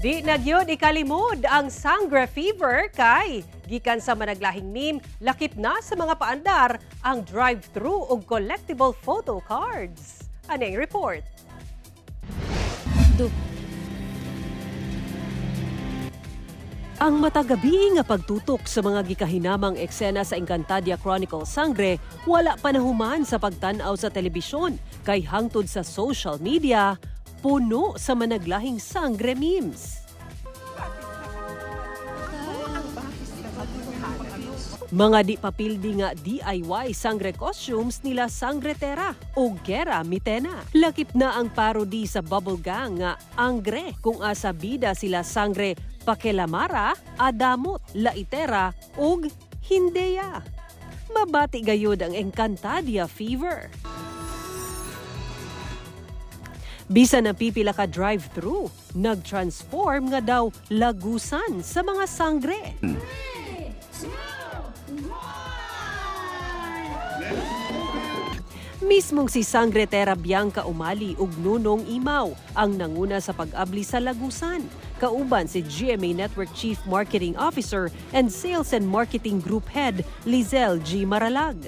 Di na gyud ikalimod ang Sangre Fever kay gikan sa managlahing meme, lakip na sa mga paandar ang drive-thru ug collectible photo cards. Aneng report. Du. Ang matagabi nga pagtutok sa mga gikahinamang eksena sa Encantadia Chronicles Sangre wala pa nahuman sa pagtan-aw sa telebisyon kay hangtod sa social media puno sa managlahing Sangre memes. Mga di papildi nga DIY Sangre costumes nila Sangre Tera o Gera Mitena. Lakip na ang parody sa Bubble Gang nga Angre kung asa bida sila Sangre Pakelamara, Adamot, Laitera ug Hindeya. Mabati gayud ang Encantadia Fever. Bisan ang pipila ka drive-thru, nag-transform nga daw lagusan sa mga sangre. Mismong si Sangre Tera Bianca Umali ug Nunong Imaw ang nanguna sa pag-abli sa lagusan. Kauban si GMA Network Chief Marketing Officer and Sales and Marketing Group Head Lizelle G. Maralag.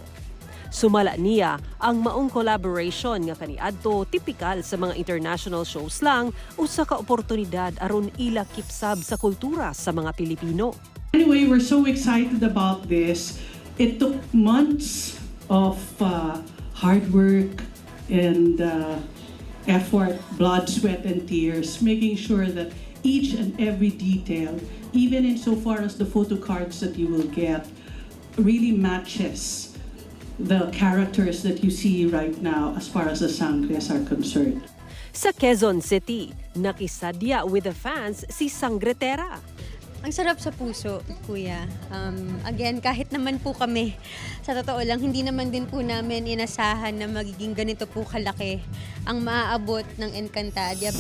Sumala niya ang maong collaboration nga kaniadto tipikal sa mga international shows lang usa ka oportunidad aron ilakip sab sa kultura sa mga Pilipino. Anyway, we're so excited about this. It took months of hard work and effort, blood, sweat, and tears, making sure that each and every detail, even insofar as the photo cards that you will get, really matches the characters that you see right now as far as the Sangres are concerned. Sa Quezon City, nakisadya with the fans si Sangre Tera. Ang sarap sa puso, kuya. Again, kahit naman po kami, sa totoo lang, hindi naman din po namin inasahan na magiging ganito po kalaki ang maaabot ng Encantadia.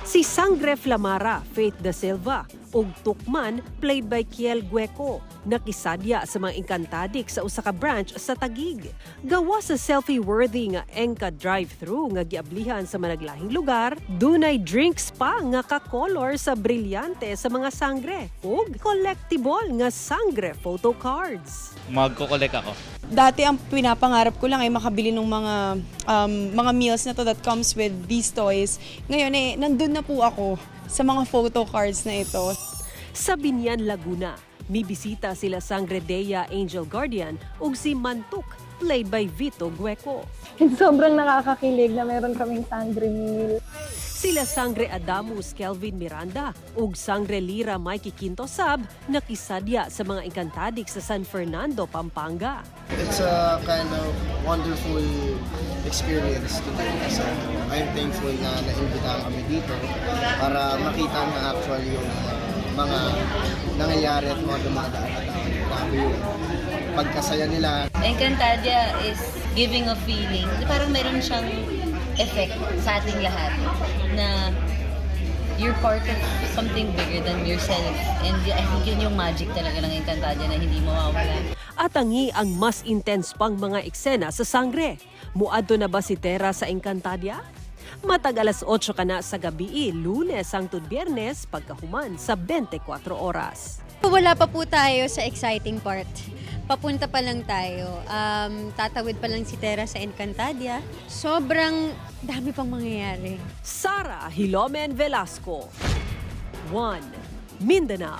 Si Sangre Flamara, Faith da Silva, ug Tukman, played by Kiel Gueco, nakisadya sa mga Encantadik sa usa ka branch sa Taguig. Gawa sa selfie-worthy nga Enca drive-thru nga giablihan sa managlahing lugar, dunay drinks pa nga ka-color sa brilyante sa mga sangre ug collectible nga sangre photo cards. Magko-collect ako. Dati ang pinapangarap ko lang ay makabili ng mga meals na to that comes with these toys. Ngayon eh, nandun na po ako sa mga photo cards na ito. Sa Biñan, Laguna, mibisita sila Sangre Dea Angel Guardian ug si Mantuk, played by Vito Gueco. And sobrang nakakakilig na meron kaming sangre meal. Sila Sangre Adamus Kelvin Miranda ug Sangre Lira Mikey Quinto Sab nakisadya sa mga Encantadik sa San Fernando, Pampanga. It's a kind of wonderful experience today kasi I'm thankful na naimbitahan kami dito para makita na actually yung mga nangyayari at mga dumadaan na tao. Grabe yung pagkasaya nila. Encantadia is giving a feeling. Parang meron siyang effect sa ating lahat na you're part of something bigger than yourself. And I think yun yung magic talaga ng Encantadia na hindi mawawala. At tangi ang mas intense pang mga eksena sa Sangre. Muadto na ba si Tera sa Encantadia? Matag alas 8 ka na sa gabi, Lunes hangtod Biyernes, pagkahuman sa 24 oras. Wala pa po tayo sa exciting part. Papunta pa lang tayo. Tatawid pa lang si Tera sa Encantadia. Sobrang dami pang mangyayari. Sara Hilomen Velasco. 1. Mindanao.